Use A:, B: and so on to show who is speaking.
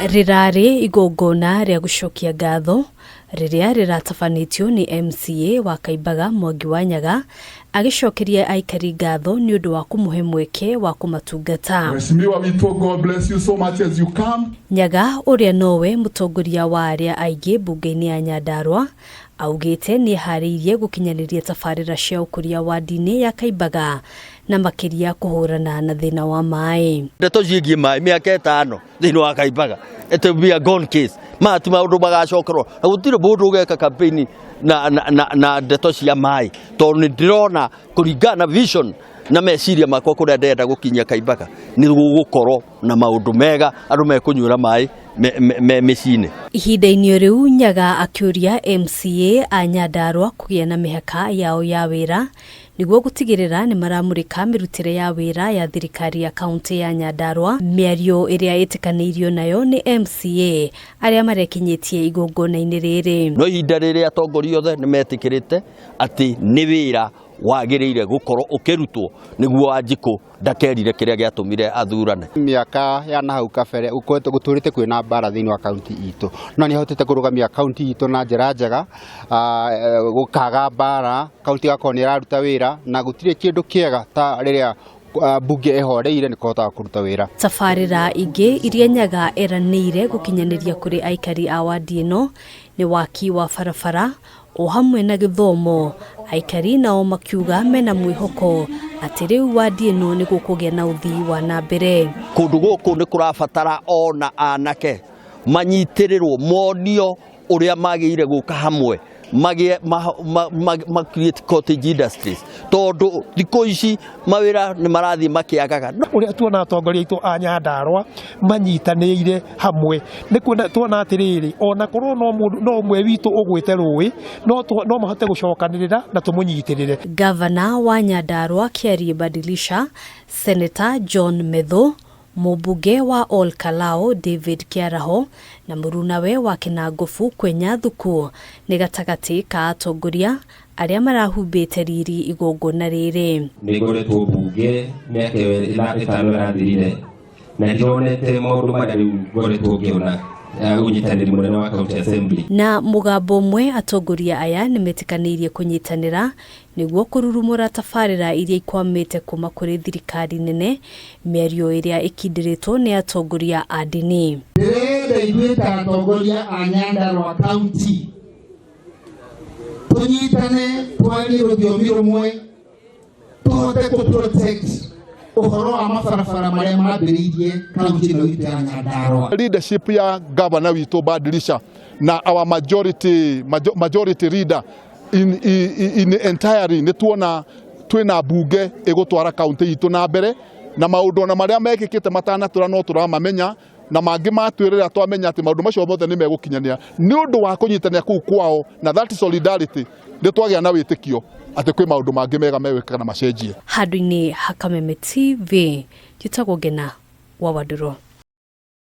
A: Rĩrarĩ igongona rĩa gũcokia ngatho rĩrĩa rĩratabanĩtio nĩ MCA wa Kaimbaga Mwangi wa Nyaga agĩcokeria aikari ngatho nĩ ũndũ wa kũmũhe mweke wa kũmatungata.
B: Mheshimiwa witũ, God bless you so much as you come.
A: Nyaga ũrĩa nowe mũtongoria wa arĩa aingĩ mbunge-inĩ ya Nyandarua augĩte nĩeharĩirie gũkinyanĩria tabarĩra cia ũkũria wadi-inĩ ya Kaimbaga na makĩria kũhũrana na thĩna wa maĩ.
C: Ndeto ciĩgiĩ maĩ mĩaka 5 thĩinĩ wa Kaimbaga, it will be a gone case. Maya ti maũndũ magacokerwo na gũtirĩ mũndũ ũgeka campaign na ndeto cia maĩ, tondũ nĩ ndĩrona kũringana na vision na meciria makwa kũrĩa ndĩrenda gũkinyia Kaimbaga nĩ gũgũkorwo na maũndũ mega, andũ mekũnyuĩra maĩ me mĩciĩ-inĩ.
A: Ihinda-inĩ rĩu Nyaga akĩũria MCA a Nyandarua kũgĩa na mĩhaka yao ya wĩra nĩguo gũtigĩrĩra nĩ maramũrĩka mĩrutĩre ya wĩra ya thirikari ya kaunti ya Nyandarua. Mĩario ĩrĩa ĩtĩkanĩirio nayo nĩ MCA arĩa marekinyĩtie igongona-inĩ rĩrĩ.
C: No ihinda rĩrĩ atongoria othe nĩ metĩkĩrĩte atĩ nĩ wĩra wagĩrĩire gũkorwo ũkĩrutwo nĩguo Wanjikũ ndakerire kĩrĩa gĩatũmire athurane.
D: Mĩaka ya na hau kabere gũkoretwo gũtũrĩte kwĩna mbara thĩinĩ wa kaunti itũ, no nĩ ahotete kũrũgamia kaunti itũ na njĩra njega, gũkaga mbara, kaunti ĩgakorwo nĩ ĩraruta wĩra na gũtirĩ kĩndũ kĩega ta rĩrĩa mbunge ĩhoreire nĩ kũhotaga kũruta wĩra.
A: Tabarĩra ingĩ iria Nyaga eranĩire gũkinyanĩria kũrĩ aikari a wadi ĩno nĩ waki wa barabara o hamwe na gĩthomo. Aikari nao makiuga mena mwĩhoko atĩ rĩu wadi ĩno nĩ gũkũgĩa na ũthii wa na mbere.
C: Kũndũ gũkũ nĩ kũrabatara ona anake manyitĩrĩrwo, monio ũrĩa magĩrĩire gũka hamwe magĩe ma create cottage industries, tondũ thikũ ici mawĩra nĩ marathiĩ makĩagaga.
E: Ũrĩa tuona atongoria aitũ a Nyandarua manyitanĩire hamwe nĩ kuona tuona atĩrĩrĩ, ona korwo no mũndũ no ũmwe witũ ũgwĩte rũĩ, no mahote gũcokanĩrĩra na tũmũnyitĩrĩre.
A: Gavana wa Nyandarua Kiarie Badilisha, Senator John Methu, mũmbunge wa Ol Kalou David Kiaraho na mũrunawe wa Kinangofu Kwenya Thuku nĩ gatagatĩ ka atongoria arĩa marahumbĩte riri igongona rĩrĩ.
F: Nĩ ngoretwo mbunge mĩaka ĩyo 5 ĩrathirire na ndironete maũndũ marĩa rĩu ngoretwo ngĩona ũnyitanĩri mũnene wa county assembly.
A: Na mũgambo ũmwe atongoria aya nĩ metĩkanĩirie kũnyitanĩra nĩguo kũrurumũra tabarĩra iria ikwamĩte kuma kũrĩ thirikari nene, mĩario ĩrĩa ĩkindĩrĩtwo nĩ atongoria a ndini.
G: Ndĩrenda ithuĩ ta atongoria a Nyandarua county tũnyitane, twarie rũthiomi rũmwe, tũhote kũ protect ũhoro wa mabarabara marĩa mambĩrĩirie kaunti ĩno itũ ya Nyandarua.
B: Leadership ya governor witũ Badilisha na our majority leader in entirely nĩ tuona twĩna mbunge ĩgũtwara kaunti itũ na mbere, na maũndũ ona marĩa mekĩkĩte matanatũra no tũramamenya, na mangĩ matwĩrĩra twamenya atĩ maũndũ macio mothe nĩ megũkinyanĩra nĩ ũndũ wa kũnyitanĩra kũu kwao na that solidarity. Nĩ twagĩa na wĩtĩkio atĩ kwĩ maũndũ mangĩ mega megwĩkĩka na macenjie.
A: Handũ-inĩ ha Kameme TV, njĩtagwo Ngena wa Wandũrũ.